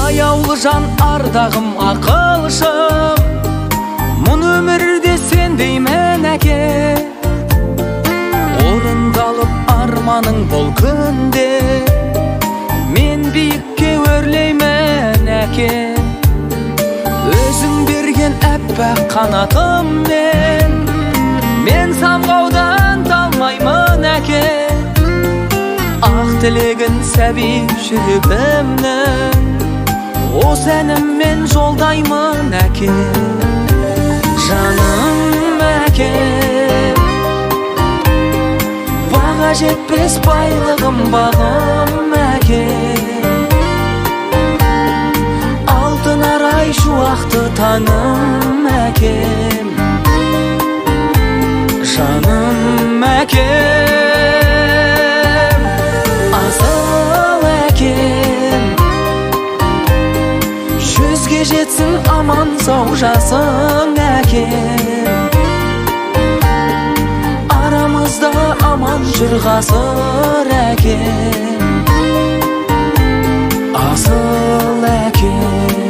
Аяулы жан ардағым ақылшым, мұн өмірде сендеймін әке. Орындалып арманың бұл күнде, мен биікке өрлеймін әке. Өзің берген әппақ қанатыммен мен самғаудан талмаймын әке. Ақ тілегін сәби жүрегімнің осы әніммен жолдаймын әке. Жаным әкем, баға жетпес байлығым бағым әкем. Алтын арай шуақты таңым әкем. Жаным әкем, асыл әкем. Жүзге жетсін аман сау жасың әкем. Арамызда аман жүр ғасыр әкем. Асыл әкем.